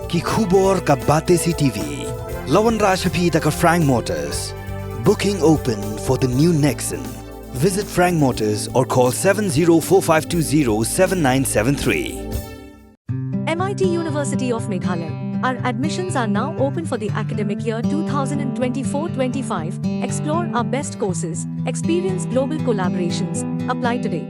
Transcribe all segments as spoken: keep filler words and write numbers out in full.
Ki khubor ka Batesi T V. La wanrah sha phi da ka Frank Motors. Booking open for the new Nexon. Visit Frank Motors or call seven zero four five two zero seven nine seven three. M I T University of Meghalaya. Our admissions are now open for the academic year twenty twenty-four twenty-five. Explore our best courses, experience global collaborations. Apply today.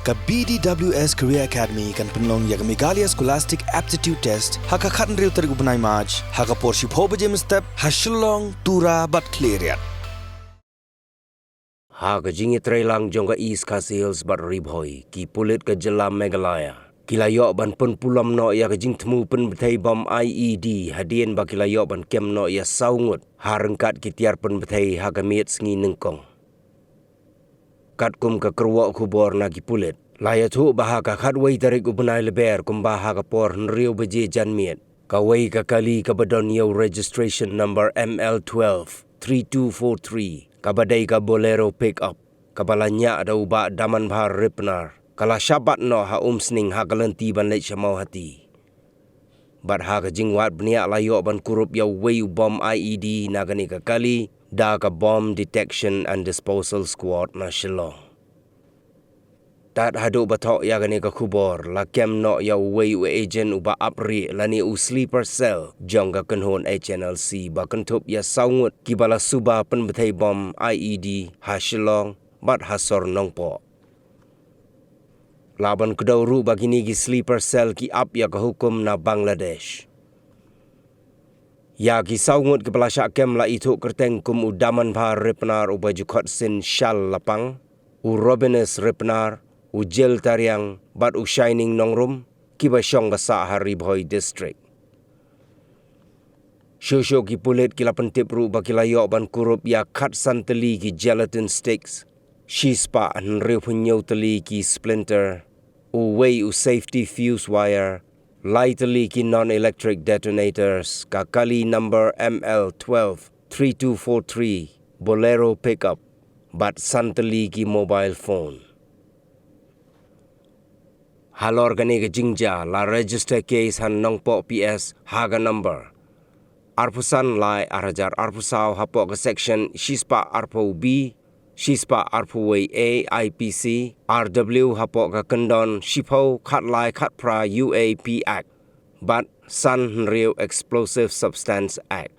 Ka B D W S Career Academy kan pynlong ïa ka Meghalaya Scholastic Aptitude Test ha ka khathynriew tarik u bnai March, ha ka por shiphew baje mynstep, ha Shillong, Tura bad Khliehriat. Ha ka jingïatreilang jong ka East Khasi Hills bad Ri Bhoi, ki pulit ka jylla Meghalaya ki la ïoh ban pynpulom noh ïa ka jingthmu pynbthei bom I E D, hadien ba ki la ïoh ban kem noh ïa saw ngut ha ryngkat ki tiar pynbthei ha ka miet sngi nyngkong. Katkum ka kyrwoh khubor na ki pulit, la ïathuh ba ha ka khatwei tarik u bnai Lber, kumba ha ka por hynriew baje janmiet, kawei ka kali kaba don ïa u registration number M L twelve three two four three, kaba dei ka Bolero pickup, kaba la ñiah da u Bah Damanbhar Ripnar, ka la shah bat noh ha Umsning ha ka lynti ban leit sha Mawhati. Bad ha ka jingwad bniah la ïoh ban kurup ïa uwei u bom I E D na kane ka kali da ka Bomb Detection and Disposal Squad na Shillong. Tad haduh ba thoh ïa kane ka khubor, la kem noh ïa uwei u agent uba ap rieh lane u sleeper cell jong ka kynhun H N L C ba kynthup ïa saw ngut kiba la suba pynbthei bom I E D ha Shillong bad ha sor Nongpoh. La ban kdew ruh ba kine ki sleeper cell ki ap ïa ka hukum na Bangladesh. Ïa ki saw ngut kiba la shah kem la ithuh kyrteng kum u Damanbhar Ripnar uba ju khot sien Shal Lapang, u Robinus Ripnar, u Jil Tariang bad u Shining Nongrum, kiba shong ba sah ha Ri Bhoi District. Shuh shuh ki pulit ki la pyntip ruh ba ki la ïoh ban kurup ïa khatsan tylli ki gelatin sticks, shispah hynriewphew hynñiew tylli ki splinter, uwei u safety fuse wire, lai tylli ki non-electric detonators, ka kali number M L twelve three two four three, Bolero pickup, bad san tylli ki mobile phone. Halor kane ka jingjia, la register case ha Nongpoh P S ha ka number arphew san lai ar hajar arphew saw hapoh ka section shispah arphew B, shispah arphew wei A I P C, R W hapoh ka kyndon shiphew khatlai khatphra U A P Act, bad san hynriew Explosive Substance Act.